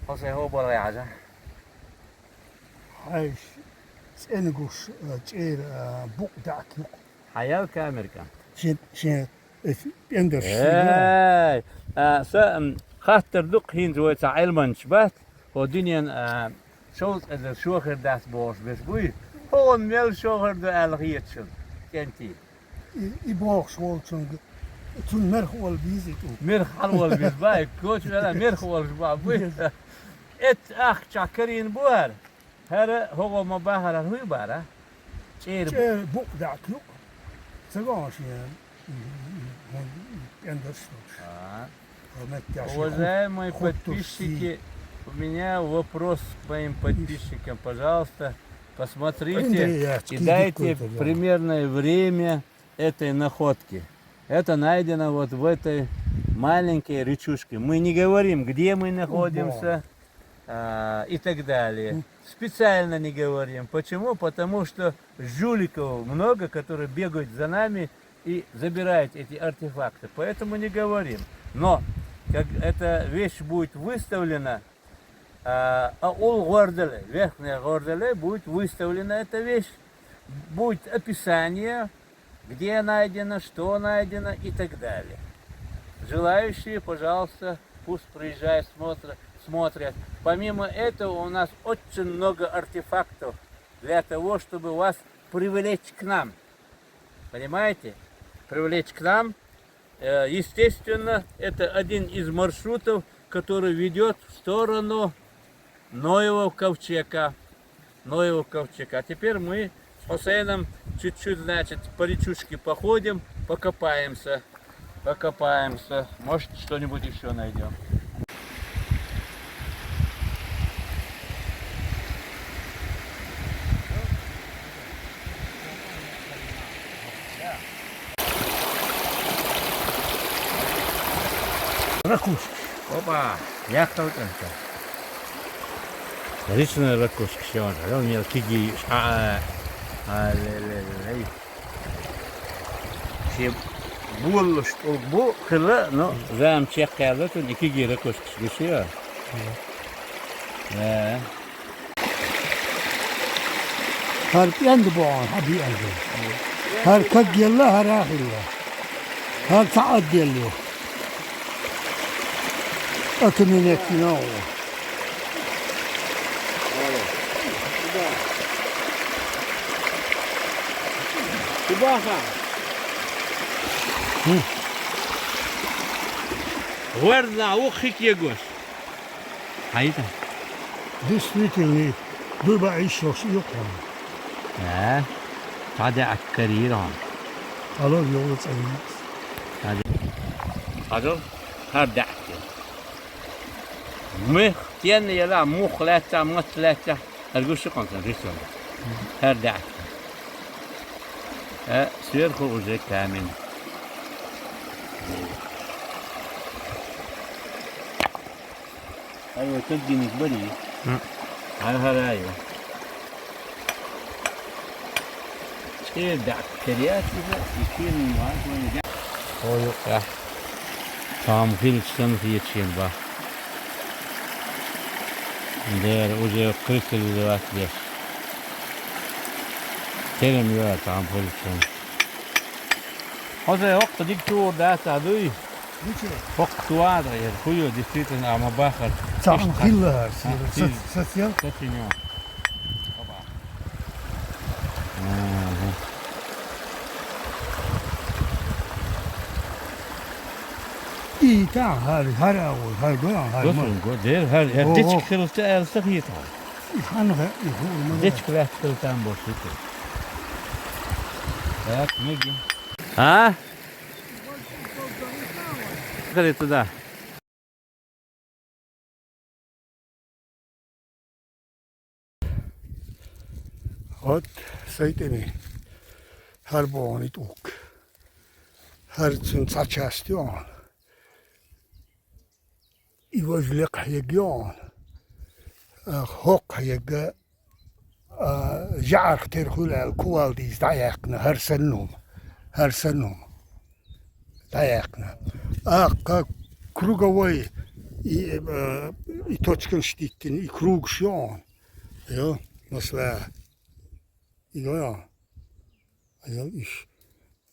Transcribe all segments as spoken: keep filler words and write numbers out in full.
Хьо сай хӀо бала яхьажа? Хьайш цӀена гуш, э, чӀера, э, букъ даьӀахк юкъ. Хьаял камерка? Шен, шен, э, пӀендарш. Эй, а, са, м, хаттар дукха хӀинца вай цхьа Ӏилманча бац, хӀо дуьнен, а, шовзткъа эзар шо хир дац бохуш берш буй? ХӀун мел шо хир ду аьлла хеташ шуна, кӀентий? И, и бохуш волчунга, цунна мерх ола беза и тӀу. Мерх хьал ола беза, бай, коча вела, мерх олаш бан буй. Беза. Эццахча карийна бу хӀара. ХӀара хӀогӀо ма бахара, хӀара хӀуй бара? ЧӀера бу. ЧӀера букъ даьӀахк юкъ. Ца гоӀан шен, пӀендарш долуш. А. Хьо меттехь шен ху-, Уважаемые хӀуттуш сий. Подписчики, у меня вопрос к моим подписчикам. Пожалуйста, посмотрите и дайте примерное время этой находки. Это найдено вот в этой маленькой речушке. Мы не говорим, где мы находимся, а, и так далее. Специально не говорим. Почему? Потому что жуликов много, которые бегают за нами и забирают эти артефакты. Поэтому не говорим. Но как эта вещь будет выставлена, а, аул ГӀордале, Верхняя ГӀордале будет выставлена эта вещь, будет описание, где найдено, что найдено и так далее. Желающие, пожалуйста, пусть приезжают, смотрят, смотрят. Помимо этого у нас очень много артефактов для того, чтобы вас привлечь к нам. Понимаете? Привлечь к нам. Э, естественно, это один из маршрутов, который ведёт в сторону Ноева ковчега. Ноева ковчега. А теперь мы с Хусейном чуть-чуть, значит, по речушке походим, покопаемся. Покопаемся. Может, что-нибудь ещё найдём. Ракушка. Опа, яхтал кӀанта. Речной ракушка шен, хьал мел киги, а, а, ле, ле, ле, ле. Шен болалуш тӀулг бу хилла, но зама чекхъяьлла цунна, и кегий ракушкаш гуш я. Э. ХӀара пӀенда бохьан хьан биъанза. ХӀара кагъелла, хӀара а хилла. ХӀара цхьа отдел ю. Окаменеть йина ву. Чубаха. ГӀордана ву хик егош. Хьайта? Действительно, дуй баьӀ йиш йолуш и ю-кх хьуна. Э, цхьа даьӀахк карийра хьуна. Хьалар йолу цӀа йийца. Цхьа даьӀахк. Хьажал, хӀара даьӀахк. Мух тенна елахь, мух лаьттахь, матта лаьттахь, хӀара гуш ю-кх хьуна сан рисунок. ХӀара даьӀахк. Э, сверху уже камень. Айва, каггиниг барий? М. Хьан хӀара ю? ЧӀера даьӀахк караеш иза, и кийран ван вайн даьӀахк. Хьо юкъехь. Там хилча санна хеташ йина бах. Дера, уже кхуьйсур вац деш. Терам ю там хилча санна. Хьо сайн хӀокху дика чугӀур дац а дуй? Мича? ХӀокху чу вада, я, хӀу ю, действительно, а ма бахара. Цхьаъ иштта хилла хӀара, а, сира, сира. Сацъял? Сацъял. Опа. Ага. И тӀаьхьа хӀара, хӀара а ву, хӀара го, хӀара ма. Го, го, дера, хӀара, хӀара. Ого. Дечиг хилла ца аьлла ца хета хьо. И хьанна хӀа, и хӀума. Дечиг лаьцна хилла там болуш ю. Так, меги. А? Ходи туда. Вот, сайтани. ХӀара бохьан и тӀулг. ХӀара цуьнан цхьа часть ю хьуна. И важа лекха хьегна ю хьуна. А, хӀокху хьегна, а, жӀарах тера хуьлу аьлла, кувалдийца дӀаяьккхина, хӀара санна хӀума, хӀара санна хӀума дӀаяьккхина. Аккха круговой и, а, И точканаш диттина, и кругаш ю хьона. Йо, масала. Йо, йо. Йо, иш,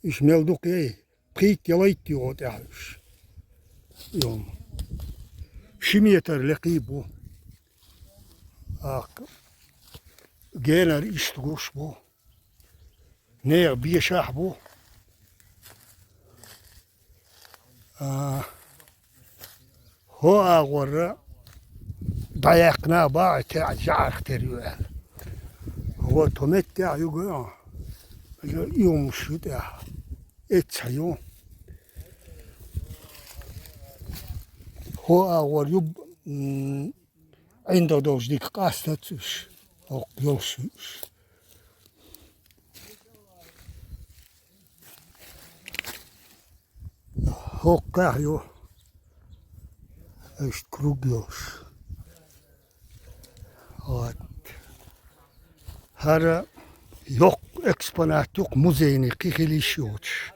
иш мел дукха ей. Пхийтта я лайтта ю хьо тӀехь уьш. Йо. Ши метр лекхий бу. Аккха. Генара иштта гуш бу. Нехан бешахь бу. А, хӀо агӀорра дӀаяьккхина бахьа, тӀехь жӀарах тера ю аьлла. Вот, хӀо меттехь ю го, и хӀумаш ю тӀехь. Эццахь ю. ХӀо агӀор ю, м, ӀиндагӀ долуш дика къастац уьш. ХӀокху йолуш ю уьш. ХӀокхехь ю, иштта круг йолуш. Вот. ХӀара йоккха экспонат ю-кх музейный кхин хила йиш йоцуш.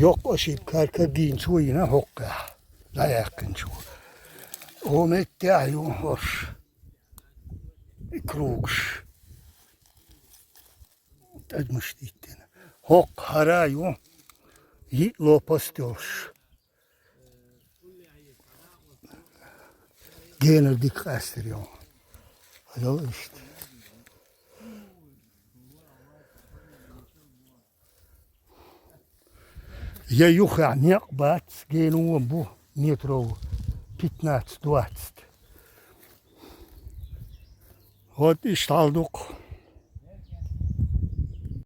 Йоккха ошибка хӀара кагийначо йина хӀокхехь, дӀаяьккхинчо. Хьо меттехь ю хӀорш. И кругаш. ТӀадамаш диттина. ХӀокху хӀара ю, йиъ лопасть йолуш. Генара дика къаьстира ю. Хьажал иштта. Я юххехь некъ бац, гена вон бу метров пятнадцать-двадцать. Вот иштта хьал ду-кх.